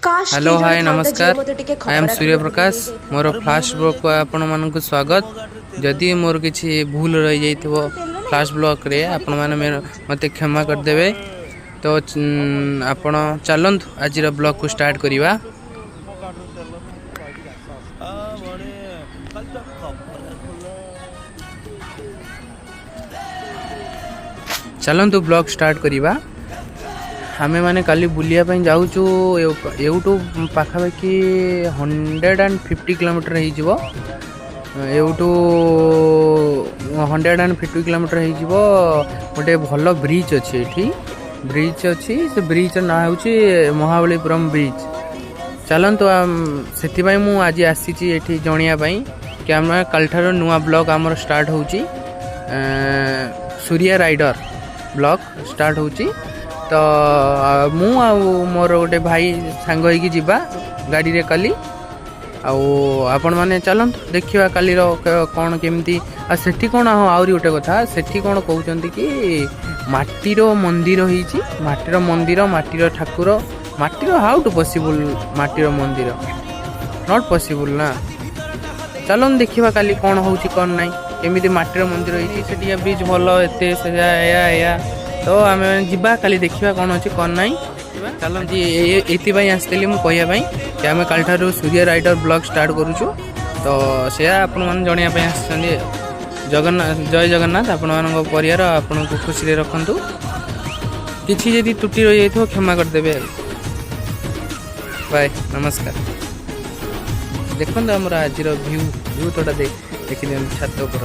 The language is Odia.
କାଶ ହ୍ୟାଲୋ, କିଏ ଜଣେ ହାଏ, ଥାନ୍ତା ନମସ୍କାର। ଯିଏ ମୋତେ ଟିକେ I M ଖବରାଖବର ସୂର୍ଯ୍ୟ ପ୍ରକାଶ। ଦେଇଯାଇଥାନ୍ତା। ମୋର ଫାଷ୍ଟ ବ୍ଲଗ୍କୁ ଆପଣମାନଙ୍କୁ ସ୍ୱାଗତ। ଯଦି ମୋର କିଛି ଭୁଲ ରହିଯାଇଥିବ ଫାଷ୍ଟ ବ୍ଲଗ୍ରେ, ଆପଣମାନେ ମୋତେ କ୍ଷମା କରିଦେବେ। ତ ଆପଣ ଚାଲନ୍ତୁ, ଆଜିର ବ୍ଲଗ୍କୁ ଷ୍ଟାର୍ଟ କରିବା। ଚାଲନ୍ତୁ, ବ୍ଲଗ୍ ଷ୍ଟାର୍ଟ କରିବା। ଆମେମାନେ କାଲି ବୁଲିବା ପାଇଁ ଯାଉଛୁ। ଏଉଠୁ ପାଖାପାଖି 150 କିଲୋମିଟର ହେଇଯିବ। ଏଉଠୁ 150 କିଲୋମିଟର ହେଇଯିବ। ଗୋଟେ ଭଲ ବ୍ରିଜ୍ ଅଛି ଏଠି, ବ୍ରିଜ୍ ଅଛି। ସେ ବ୍ରିଜ୍ର ନାଁ ହେଉଛି ମହାବଳୀପୁରମ୍ ବ୍ରିଜ୍। ଚାଲନ୍ତୁ, ସେଥିପାଇଁ ମୁଁ ଆଜି ଆସିଛି ଏଠି ଜଣିବା ପାଇଁ କି ଆମେ କାଲିଠାରୁ ନୂଆ ବ୍ଲଗ୍ ଆମର ଷ୍ଟାର୍ଟ ହେଉଛି। ସୂର୍ୟା ରାଇଡ଼ର ବ୍ଲଗ୍ ଷ୍ଟାର୍ଟ ହେଉଛି। ତ ମୁଁ ଆଉ ମୋର ଗୋଟେ ଭାଇ ସାଙ୍ଗ ହେଇକି ଯିବା ଗାଡ଼ିରେ କାଲି। ଆଉ ଆପଣମାନେ ଚାଲନ୍ତୁ, ଦେଖିବା କାଲିର କ'ଣ କେମିତି। ଆଉ ସେଠି କ'ଣ, ହଁ, ଆହୁରି ଗୋଟେ କଥା, ସେଠି କ'ଣ କହୁଛନ୍ତି କି ମାଟିର ମନ୍ଦିର ହେଇଛି, ମାଟିର ମନ୍ଦିର, ମାଟିର ଠାକୁର, ମାଟିର। How to possible ମାଟିର ମନ୍ଦିର? Not possible ନା? ଚାଲନ୍ତୁ, ଦେଖିବା କାଲି କ'ଣ ହେଉଛି, କ'ଣ ନାହିଁ, କେମିତି ମାଟିର ମନ୍ଦିର ହେଇଛି। ସେଠିକା ବ୍ରିଜ୍ ଭଲ ଏତେ ସେୟା ଏୟା ଏୟା। ତ ଆମେ ଯିବା କାଲି, ଦେଖିବା କ'ଣ ଅଛି, କ'ଣ ନାହିଁ। ଚାଲନ୍ତୁ, ଏଇଥିପାଇଁ ଆସିଥିଲି ମୁଁ କହିବା ପାଇଁ କି ଆମେ କାଲିଠାରୁ ସୂର୍ଯ୍ୟ ରାଇଡର ବ୍ଲଗ୍ ଷ୍ଟାର୍ଟ କରୁଛୁ। ତ ସେୟା ଆପଣମାନେ ଜଣାଇବା ପାଇଁ ଆସିଛନ୍ତି। ଜଗନ୍ନାଥ, ଜୟ ଜଗନ୍ନାଥ। ଆପଣମାନଙ୍କ ପରିବାର ଆପଣଙ୍କୁ ଖୁସିରେ ରଖନ୍ତୁ। କିଛି ଯଦି ତ୍ରୁଟି ରହିଯାଇଥିବ, କ୍ଷମା କରିଦେବେ। ବାଏ, ନମସ୍କାର। ଦେଖନ୍ତୁ, ଆମର ଆଜିର ଭ୍ୟୁ ଥୋଡ଼ା ଦେଖିଦିଅନ୍ତୁ ଛାତ ଉପର।